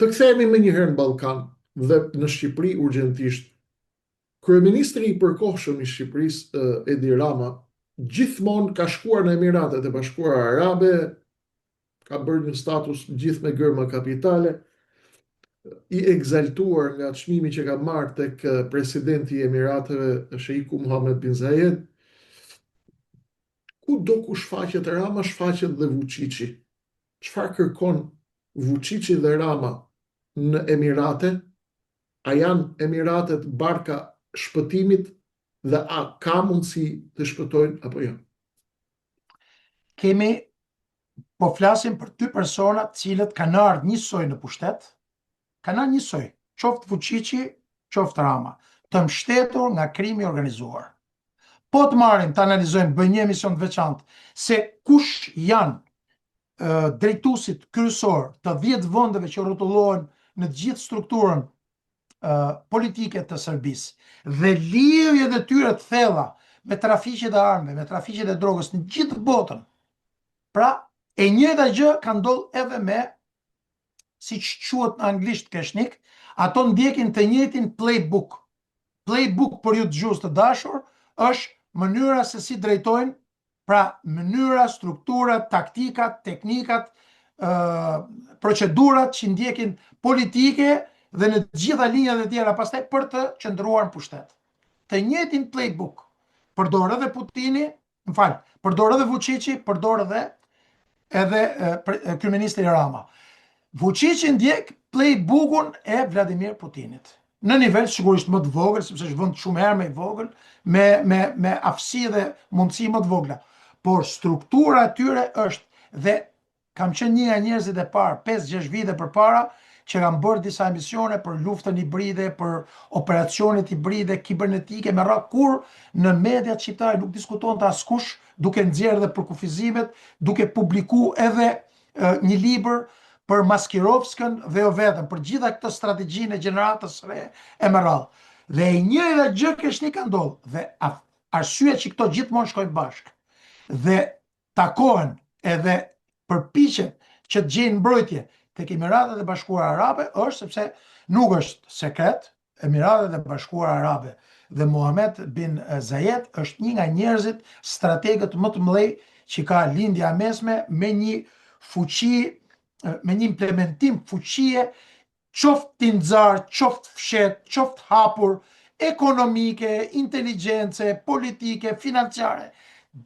Të kthehemi menjëherë në Ballkan dhe në Shqipëri urgjentisht. Kryeministri i përkohshëm i Shqipërisë, Edi Rama, gjithmonë ka shkuar në Emiratet e Bashkuara Arabe, ka bërë një status gjithë me gërma kapitale, i ekzaltuar nga çmimi që ka marrë tek presidenti i Emirateve, Sheiku Mohammed bin Zayed. Kudo ku shfaqet Rama, shfaqet dhe Vuçiçi. Çfarë kërkon Vuçiçi dhe Rama në Emirate? A janë Emiratet barka shpëtimit dhe a ka mundësi të shpëtojnë apo jo? Kemi po flasim për dy persona të cilët kanë ardhur njësoj në pushtet, kanë ardhur njësoj, qoftë Vuçiçi, qoftë Rama, të mbështetur nga krimi i organizuar. Po të marrim të analizojmë, bëjmë një emision të veçantë se kush janë drejtuesit kryesor të 10 vendeve që rrotullohen në të gjithë strukturën politike të Serbisë dhe lidhjet e tyre të thella me trafiqet e armëve, me trafiqet e drogës në gjithë botën. Pra, e njëjta gjë ka ndodhur edhe me siç quhet në anglisht Kreshnik, ato ndjekin të njëjtin playbook. Playbook për ju dëgjues të dashur është mënyra se si drejtojnë, pra mënyra, strukturat, taktikat, teknikat, procedurat që ndjekin politike dhe në të gjitha linjat e tjera pastaj për të qëndruar në pushtet. Të njëjtin playbook përdor edhe Putini, më fal, përdor edhe Vučići, përdor edhe edhe kryeministri Rama. Vučići ndjek playbookun e Vladimir Putinit. Në nivel sigurisht më të vogël, sepse është vend shumë herë më i vogël, me me me aftësi dhe mundësi më të vogla. Por struktura e tyre është dhe Kam qenë një nga njerëzit e parë, 5-6 vite përpara, që kam bërë disa emisione për luftën hibride, për operacionet hibride, kibernetike, me radhë, kur në mediat shqiptare nuk diskutonte askush, duke nxjerrë dhe përkufizimet, duke publiku edhe një libër për Maskirovskën dhe jo vetëm, për gjitha këtë strategjinë e gjeneratës së re e me radhë. Dhe e njëjta gjë Kreshnik ka ndodhur dhe arsyeja që këto gjithmonë shkojnë bashkë. Dhe takohen edhe përpiqen që të gjejnë mbrojtje tek Emiratet e Bashkuara Arabe është sepse nuk është sekret, Emiratet e Bashkuara Arabe dhe Mohamed bin Zayed është një nga njerëzit strategët më të mëdhenj që ka Lindja e Mesme me një fuqi me një implementim fuqie qoftë tinzar, qoftë fsheht, qoftë hapur, ekonomike, inteligjence, politike, financiare,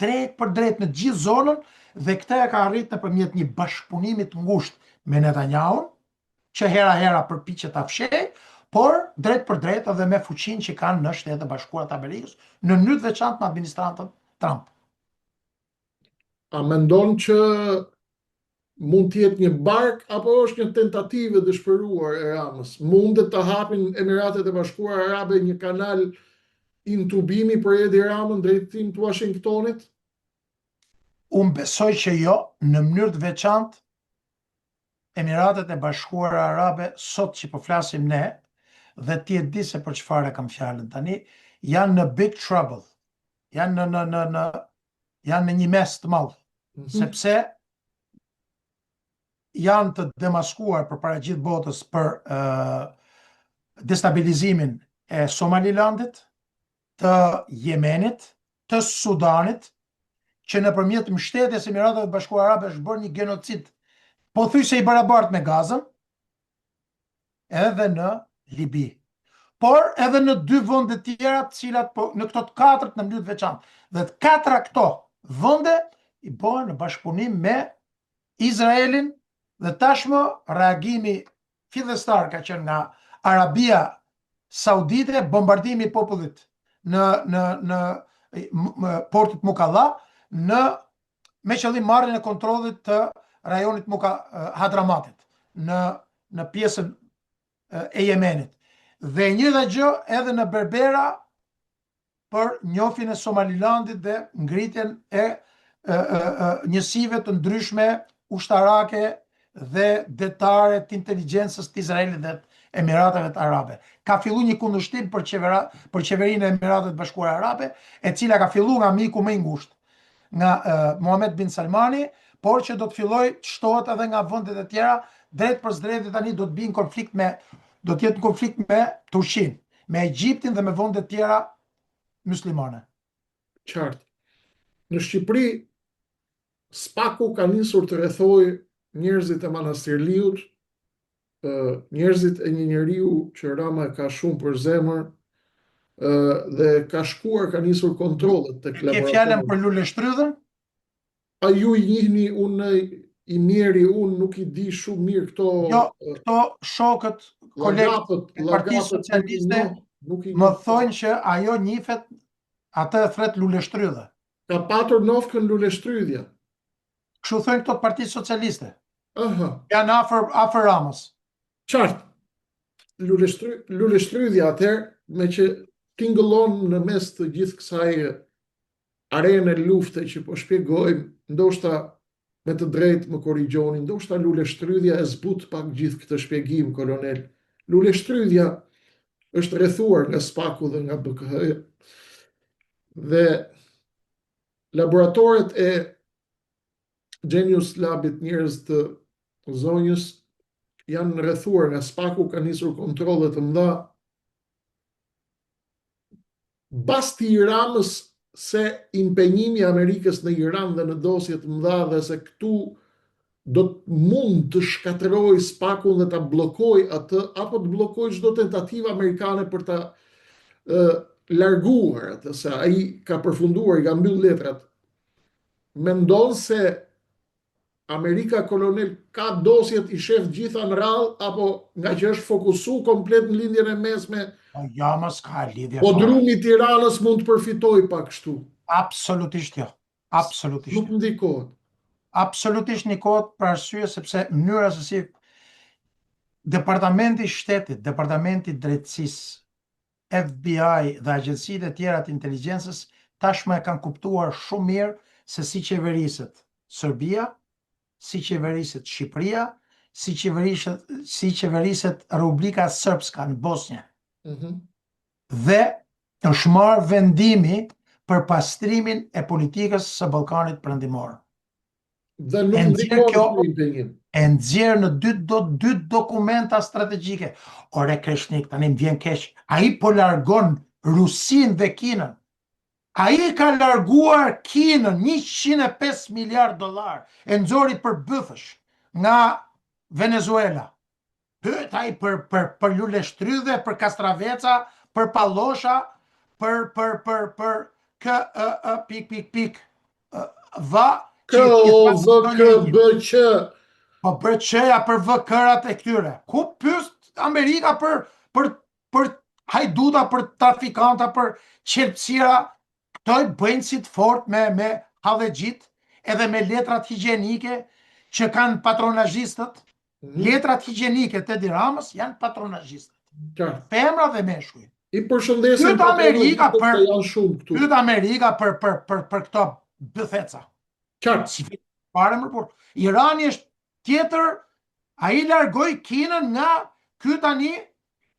drejtpërdrejt në gjithë zonën dhe këtë e ka arrit nëpërmjet një bashkëpunimi të ngushtë me Netanyahun, që hera hera përpiqet ta fshehë, por drejtpërdrejt edhe me fuqinë që kanë në Shtetet e Bashkuara të Amerikës, në mënyrë të veçantë me administratën Trump. A mendon që mund të jetë një barkë apo është një tentativë e dëshpëruar e Ramës? Mundet të hapin Emiratet e Bashkuara Arabe një kanal intubimi për Edi Ramën drejtim të Washingtonit? Unë besoj që jo, në mënyrë të veçantë Emiratet e Bashkuara Arabe sot që po flasim ne dhe ti e di se për çfarë e kam fjalën tani, janë në big trouble. Janë në në në në janë në një mess të madh, mm -hmm. sepse janë të demaskuar përpara gjithë botës për uh, destabilizimin e Somalilandit, të Jemenit, të Sudanit, që nëpërmjet mbështetjes së Emirateve të Bashkuara Arabe është bërë një genocid pothuajse i barabartë me Gazën, edhe në Libi. Por edhe në dy vende tjera, të cilat po në këto të katërt në mënyrë të veçantë. Dhe të katra këto vende i bëhen në bashkëpunim me Izraelin dhe tashmë reagimi fillestar ka qenë nga Arabia Saudite, bombardimi i popullit në në në portit Mukalla në me qëllim marrjen e kontrollit të rajonit Muka Hadramatit në në pjesën e Jemenit. Dhe e njëjta gjë edhe në Berbera për njohjen e Somalilandit dhe ngritjen e, e, e, e njësive të ndryshme ushtarake dhe detare të inteligjencës të Izraelit dhe të Emirateve të Arabe. Ka fillu një kundërshtim për qevera, për qeverinë e Emirateve të Bashkuara Arabe, e cila ka fillu nga miku më i ngushtë, nga uh, Mohamed bin Salmani, por që do të fillojë të shtohet edhe nga vendet e tjera Drejtpërsëdrejti tani do të bijë në konflikt me do të jetë në konflikt me Turqinë, me Egjiptin dhe me vende të tjera myslimane. Qartë. Në Shqipëri Spaku ka nisur të rrethojë njerëzit e Manastirliut, njerëzit e një njeriu që Rama e ka shumë për zemër dhe ka shkuar, ka nisur kontrollet tek laboratorët. Ke fjalën për luleshtrydhën? A ju i njihni, unë i mjeri, unë nuk i di shumë mirë këto... Jo, këto shokët, kolegët e Partisë Socialiste, më thonë që ajo njifet atë e thret luleshtrydhe. Ka patur nofkën luleshtrydhja. Kështu thonë këto të Partisë Socialiste. Aha. Janë afër, afër Ramës. Qartë. Luleshtry, luleshtrydhja atëherë, meqë tingëllon në mes të gjithë kësaj arene lufte që po shpjegojmë, ndoshta me të drejtë më korrigjoni, ndoshta luleshtrydhja e zbut pak gjithë këtë shpjegim, kolonel. Luleshtrydhja është rrethuar nga SPAK-u dhe nga BKH-ja. Dhe laboratoret e Genius Labit njerëz të zonjës janë rrethuar nga SPAK-u, ka nisur kontrolle të mëdha Basti i Ramës se impenjimi i Amerikës në Iran dhe në dosje të mëdha dhe se këtu do të mund të shkatërrojë SPAK-un dhe ta bllokojë atë apo të bllokojë çdo tentativë amerikane për ta larguar atë, se ai ka përfunduar, i ka mbyll letrat. Mendon se Amerika kolonel ka dosjet i shef gjitha në radhë apo ngaqë është fokusu komplet në lindjen e mesme Po jo, mo s'ka lidhje fare. Bodrumi i Tiranës mund të përfitojë pak kështu. Absolutisht jo. Absolutisht Nuk jo. ndikohet. Absolutisht ndikohet për arsye sepse mënyra se si Departamenti i Shtetit, Departamenti i Drejtësisë, FBI dhe agjencitë e tjera të inteligjencës tashmë e kanë kuptuar shumë mirë se si qeveriset Serbia, si qeveriset Shqipëria, si qeveriset si qeveriset Republika Srpska në Bosnjë. Mm -hmm. Dhe është marrë vendimi për pastrimin e politikës së Ballkanit Perëndimor. Dhe nuk ndikon kjo impenjim. E nxjerr në dy do dy dokumenta strategjike. Ore Kreshnik, tani më vjen keq. Ai po largon Rusinë dhe Kinën. Ai ka larguar Kinën 105 miliard dollar e nxori për bythësh nga Venezuela. Pyet ai për për për luleshtrydhe, për kastraveca, për pallosha, për për për për k ë ë pik pik pik v K O V K B Q Po për Q-ja për V K-rat e këtyre. Ku pyet Amerika për për për hajduta, për trafikanta, për qelbësira, Këto i bëjnë si të fort me me hallexhitë, edhe me letrat higjienike që kanë patronazhistët. Mm -hmm. Letrat higjienike të Edi Ramës janë patronazhistët. Qartë. Femra dhe meshkuj. I përshëndesim Pyet Amerika për janë shumë këtu. Pyet Amerika për për për për këto bytheca. Qartë. Si fare më por. Irani është tjetër, ai largoi Kinën nga ky tani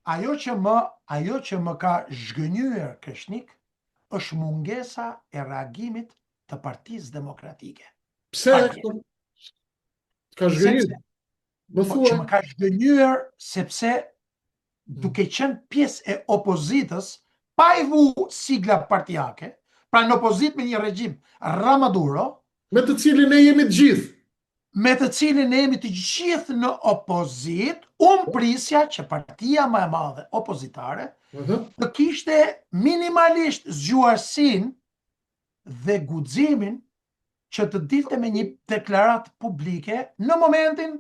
ajo që më ajo që më ka zhgënjyer Kreshnik është mungesa e reagimit të Partisë Demokratike. Pse? Ka zhgënjyer. Më po, thuaj. Që më ka zhgënjyer sepse hmm. duke qenë pjesë e opozitës, pa i vu sigla partiake, pra në opozitë me një regjim Ramaduro, me të cilin ne jemi të gjithë. Me të cilin ne jemi të gjithë në opozitë, unë prisja që partia më e madhe opozitare uh mhm. -huh. të kishte minimalisht zgjuarsinë dhe guximin që të dilte me një deklaratë publike në momentin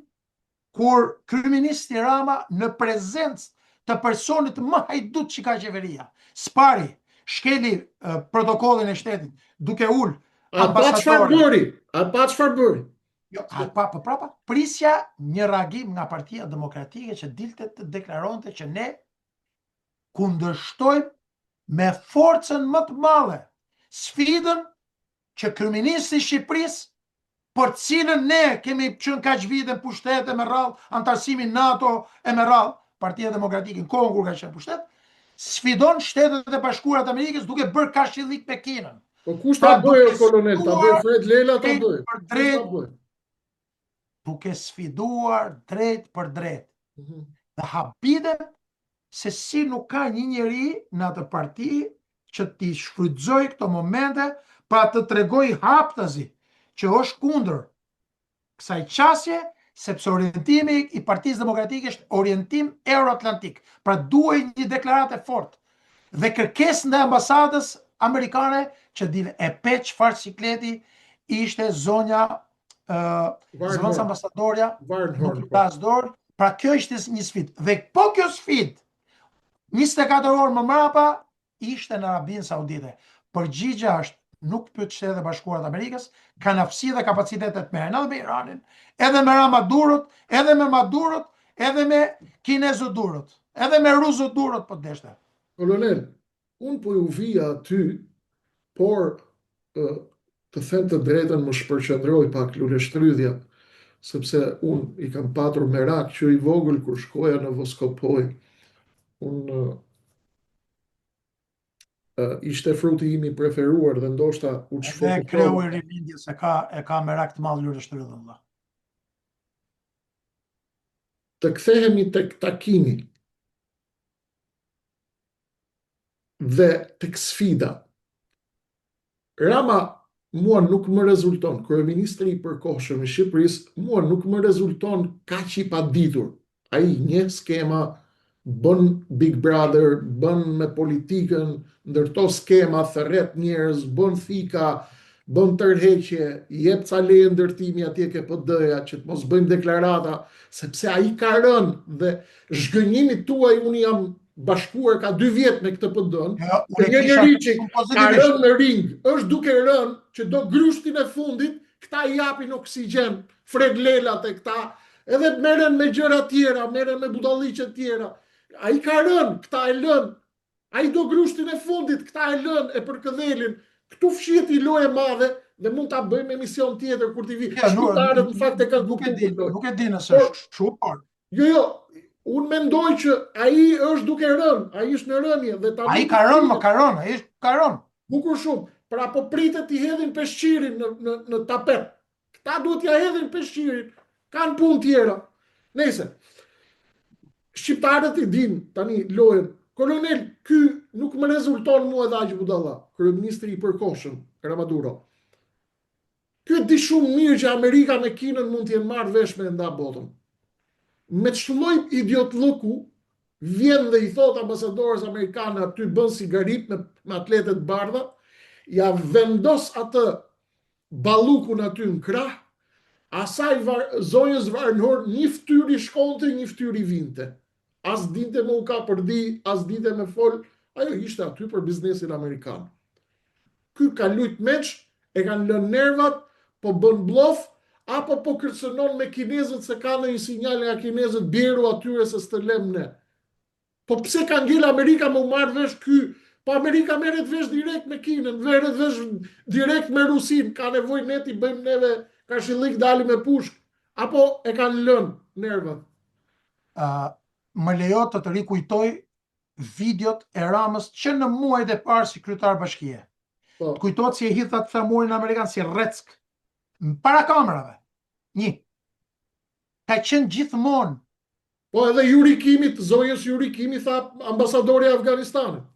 kur kryeministri Rama në prezencë të personit më hajdut që ka qeveria, së pari shkeli protokollin e shtetit duke ul ambasadorin. A pa çfarë bëri? A pa çfarë bëri? Jo, a pa po prapa prisja një reagim nga Partia Demokratike që dilte të deklaronte që ne kundërshtojmë me forcën më të madhe sfidën që kryeministri i Shqipërisë për të cilën ne kemi qenë kaq vite në pushtet e me radhë, anëtarësimi në NATO e me radhë, Partia Demokratike në kohën kur ka qenë në pushtet, sfidon Shtetet e Bashkuara të Amerikës duke bërë karshillik me Kinën. Po kush ta pra, bëjë kolonel, ta bëjë Fred Lela ta bëjë. Për drejt. Duke sfiduar drejtpërdrejt. Mm -hmm. Dhe habitem se si nuk ka një njeri në atë parti që t'i shfrytëzojë këto momente pra të tregojë haptazi që është kundër kësaj qasje, sepse orientimi i Partisë Demokratike është orientim euroatlantik. Pra duhej një deklaratë e fortë dhe kërkesë ndaj ambasadës amerikane që dile e pe çfarë sikleti ishte zonja uh, zëvendës ambasadorja nuk i dha as dorë, pra kjo ishte një sfidë. Dhe po kjo sfidë, 24 orë më mrapa, ishte në Arabinë Saudite. Përgjigja është nuk pyet Shtetet e Bashkuara të Amerikës, kanë aftësi dhe kapacitete të merren edhe me Iranin, edhe me Ramadurët, edhe me Madurët, edhe me Kinezodurët, edhe me Rusodurët po deshte. Kolonel, unë po ju vija aty, por të them të drejtën më shpërqendroi pak luleshtrydhja, sepse unë i kam patur merak që i vogël kur shkoja në Voskopoj. Unë ishte fruti im i preferuar dhe ndoshta u çfokusova. Edhe kreu i rilindjes e ka e ka merak të madh luleshtrydhën vëlla. Të kthehemi tek takimi dhe tek sfida. Rama mua nuk më rezulton, kryeministri i përkohshëm i Shqipërisë, mua nuk më rezulton kaq i paditur. Ai njeh skema, bën Big Brother, bën me politikën, ndërto skema, thërret njerëz, bën thika, bën tërheqje, jep ca leje ndërtimi atje ke PD-ja që të mos bëjmë deklarata, sepse ai ka rënë dhe zhgënjimit tuaj unë jam bashkuar ka dy vjet me këtë PD-n, jo, që një njeri që ka rënë në ring, është duke rënë që do grushtin e fundit, këta i japin oksigjen, Fred Lelat e këta, edhe merren me gjëra tjera, merren me budalliqe tjera. Ai ka rënë, këta e lënë. Ai do grushtin e fundit, këta e lënë, e përkëdhelin. Këtu fshihet një lojë e madhe dhe mund ta bëjmë emision tjetër kur t'i vi. Ja, Shqiptarët në fakt e kanë kuptuar. Nuk e di, nuk e di nëse është kështu, por Jo, jo, unë mendoj që ai është duke rënë, ai është në rënie dhe tani Ai ka rënë, më ka rënë, ai është ka rënë. Bukur shumë. Pra po pritet t'i hedhin peshqirin në në në tapet. Këta duhet t'ia hedhin peshqirin, kanë punë tjera. Nëse shqiptarët i dinë tani lojën, kolonel, ky nuk më rezulton mua edhe aq budalla, kryeministri i përkohshëm, Ramaduro. Ky e di shumë mirë që Amerika me Kinën mund të jenë marrë vesh me nda botën. Me ç'lloj idiotllëku vjen dhe i thotë ambasadores amerikane aty bën si garip me, me atlete të bardha, ja vendos atë Ballukun aty në krah, asaj var, zonjës Varnhorn një fytyrë i shkonte, një fytyrë i vinte. As dinte me u kapërdi, as dinte me fol, ajo ishte aty për biznesin amerikan. Ky ka lujt meç, e kanë lënë nervat, po bën bllof, apo po kërcënon me kinezët se ka ndonjë sinjal nga kinezët bjeru atyre se s'të lem ne. Po pse ka ngel Amerika me u marrë vesh ky? Po Amerika merret vesh direkt me Kinën, merret vesh direkt me Rusinë, ka nevojë ne t'i bëjmë neve karshillik dalim me pushkë, apo e kanë lënë nervat? Uh, më lejo të të rikujtoj videot e Ramës që në muajt e parë si kryetar bashkie. Po. Të kujtohet si e hidhte atë flamurin amerikan si rreck para kamerave. Një. Ka qenë gjithmonë Po edhe Yuri Kimit, zonjës Yuri Kimi tha ambasadori i Afganistanit.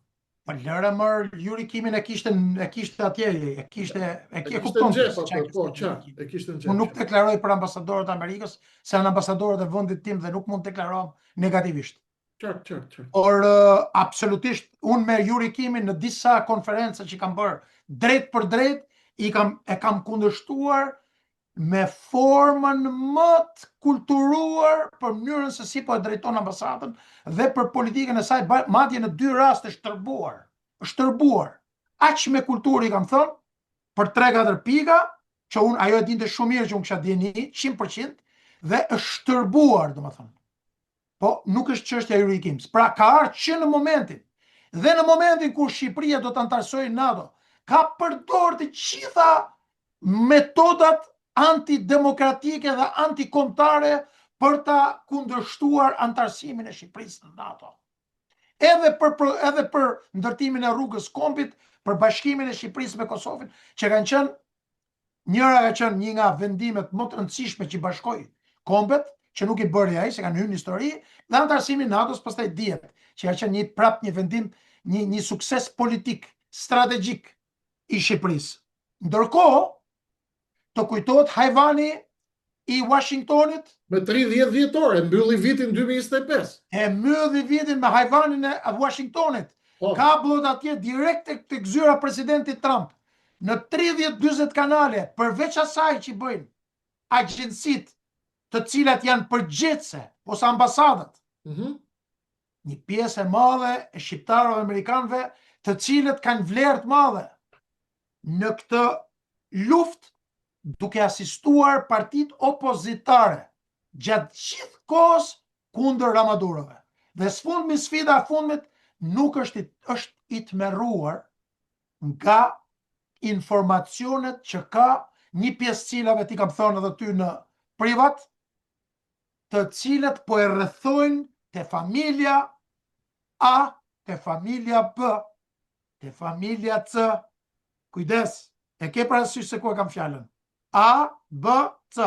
Po lëre më Yuri Kimin e kishte e kishte atje, e kishte e, e kishte në xhep atë, po, qartë, e kishte në xhep. Unë nuk deklaroj për ambasadorët e Amerikës, se janë ambasadorët e vendit tim dhe nuk mund të deklarohem negativisht. Qartë, qartë, qartë. Por absolutisht unë me Yuri Kimin në disa konferenca që kam bërë drejtpërdrejt i kam e kam kundërshtuar me formën më të kulturuar për mënyrën se si po e drejton ambasadën dhe për politikën e saj, madje në dy raste është tërbuar. Është tërbuar. Aq me kulturë i kam thënë për 3-4 pika që unë ajo e dinte shumë mirë që unë kisha dijeni 100% dhe është tërbuar, domethënë. Po nuk është çështja e Yuri Kims. Pra ka ardhur që në momentin dhe në momentin kur Shqipëria do të anëtarësojë NATO, ka përdorur të gjitha metodat antidemokratike dhe antikombëtare për ta kundërshtuar anëtarësimin e Shqipërisë në NATO. Edhe për, për edhe për ndërtimin e rrugës kombit, për bashkimin e Shqipërisë me Kosovën, që kanë qenë njëra ka qenë një nga vendimet më të rëndësishme që bashkoi. Kombet, që nuk i bëri ai, se kanë hyrë në histori, dhe anëtarësimi i NATO-s pastaj dihet, që ka qenë një prap një vendim, një një sukses politik, strategjik i Shqipërisë. Ndërkohë, të kujtohet hajvani i Washingtonit? Me 30 dhjetor, e mbylli vitin 2025. E mbylli vitin me hajvanin e Washingtonit. Po. Kabllot atje direkt tek tek zyra presidentit Trump. Në 30-40 kanale, përveç asaj që bëjnë agjencitë të cilat janë përgjegjëse ose ambasadat. Mm -hmm. Një pjesë e madhe e shqiptarëve amerikanëve, të cilët kanë vlerë të madhe në këtë luftë duke asistuar partitë opozitare gjatë gjithë kohës kundër Ramadurove. Dhe së fundmi sfida e fundit nuk është i, është i tmerruar nga informacionet që ka një pjesë cilave t'i kam thënë edhe ty në privat, të cilët po e rrethojnë te familja A, te familja B, te familja C. Kujdes, e ke parasysh se ku e kam fjalën. A, B, C.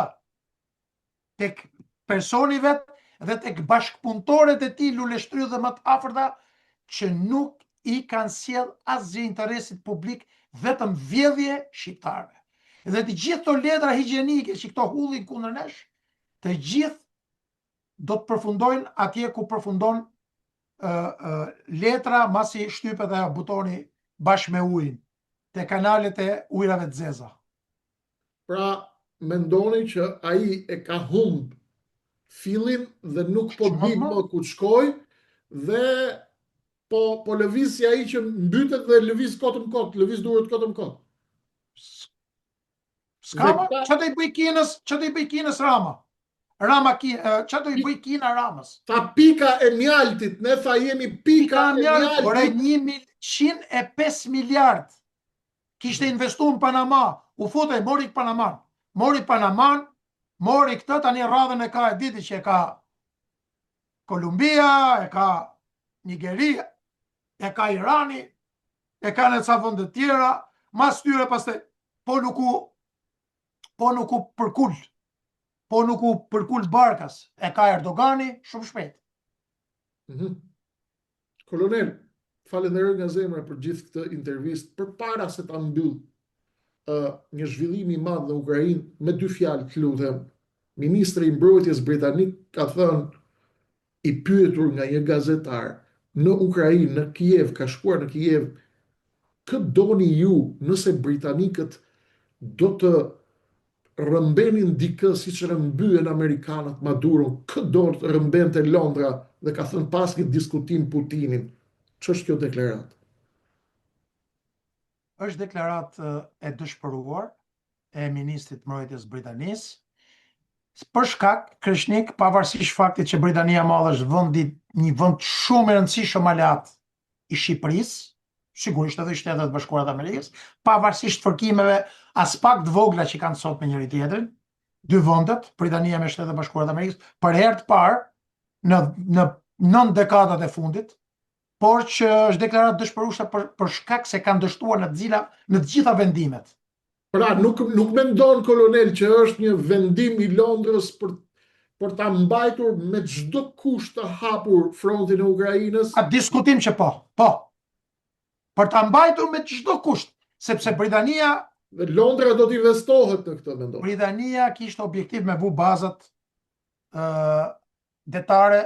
Tek personi vetë dhe tek bashkëpunëtorët e tij luleshtrydhe më të afërta që nuk i kanë sjellë asgjë interesit publik vetëm vjedhje shqiptarëve. Dhe të gjithë këto letra higjienike që këto hullin kundër nesh, të gjithë do të përfundojnë atje ku përfundon letra masi shtypet ajo butoni bashkë me ujin, te kanalet e ujrave të zeza. Pra, mendoni që ai e ka humb fillin dhe nuk po di më ku të shkojë dhe po po lëviz si ai që mbytet dhe lëviz kot më kot, lëviz duart kot më kot. S'ka më, ça do i bëj Kinës, ça do i bëj Kinës Rama? Rama, ça do i bëj Kina Ramës? Tha pika e mjaltit, ne tha jemi pika, pika e mjaltit. Ore, 105 miliard kishte investu në Panama, u fute, mori Panaman, mori Panaman, mori këtë, tani radhën e ka e diti që e ka Kolumbia, e ka Nigeria, e ka Irani, e ka në ca vende tjera, mas tyre pastaj, po nuk u, po nuk u përkul, po nuk u përkul barkas, e ka Erdogani shumë shpejt. Mm -hmm. Kolonel, falenderoj nga zemra për gjithë këtë intervistë, përpara se ta mbyll uh, një zhvillim i madh në Ukrainë, me dy fjalë të lutem, ministri i mbrojtjes britanik ka thënë I pyetur nga një gazetar në Ukrainë, në Kiev, ka shkuar në Kiev, kë doni ju nëse britanikët do të rrëmbenin dikë siç rrëmbyen amerikanët Maduron, kë do të rrëmbente Londra dhe ka thënë pa asnjë diskutim Putinin. Ç'është kjo deklaratë? Është deklaratë e dëshpëruar e ministrit të mbrojtjes Britanisë, për shkak Kreshnik, pavarësisht faktit që Britania e Madhe është vendi një vend shumë i rëndësishëm aleat i Shqipërisë, sigurisht edhe i Shteteve të Bashkuara të Amerikës, pavarësisht fërkimeve aspak të vogla që kanë sot me njëri tjetrin, dy vendet, Britania me Shtetet e Bashkuara të Amerikës, për herë të parë në në nëntë dekadat e fundit, por që është deklaratë dëshpëruese për për shkak se kanë dështuar në të gjitha në të gjitha vendimet. Pra nuk nuk mendon kolonel që është një vendim i Londrës për për ta mbajtur me çdo kusht të hapur frontin e Ukrainës? Pa diskutim që po, po. Për ta mbajtur me çdo kusht, sepse Britania Dhe Londra do të investohet në këtë mendon. Britania kishte objektiv me vu bazat ë detare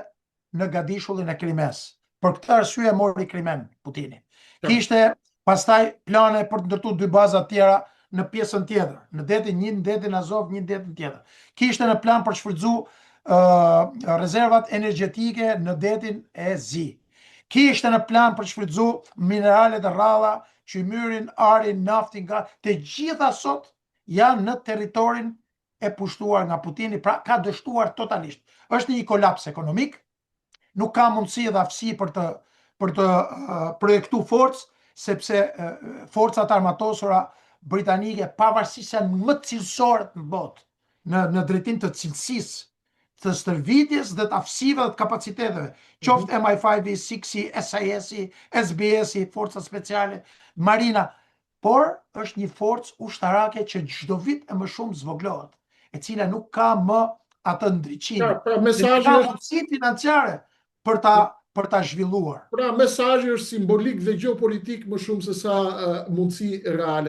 në gadishullin e Krimesë. Për këtë arsye mori Krimen Putini. Kishte pastaj plane për të ndërtuar dy baza të tjera në pjesën tjetër, në detin një në detin Azov, një në detin tjetër. Kishte në plan për të shfrytëzuar uh, rezervat energjetike në detin e Zi. Kishte në plan për të shfrytëzuar mineralet e rralla, qymyrin, arin, naftin, nga të gjitha sot janë në territorin e pushtuar nga Putini, pra ka dështuar totalisht. Është në një kolaps ekonomik, nuk ka mundësi dhe aftësi për të për të projektu forcë, sepse forcat e armatosura britanike pavarësisht se janë më cilësoret në botë, në në drejtim të cilësisë, të stërvitjes dhe të aftësive dhe të kapaciteteve, qoftë MI5-i, 6-i, SAS-i, SBS-i, forcat speciale, Marina, por është një forcë ushtarake që çdo vit e më shumë zvogëlohet, e cila nuk ka më atë ndriçimin. Pra, pra mesazhi ka mundësi financiare për ta për ta zhvilluar. Pra mesazhi është simbolik dhe gjeopolitik më shumë se sa uh, mundësi reale.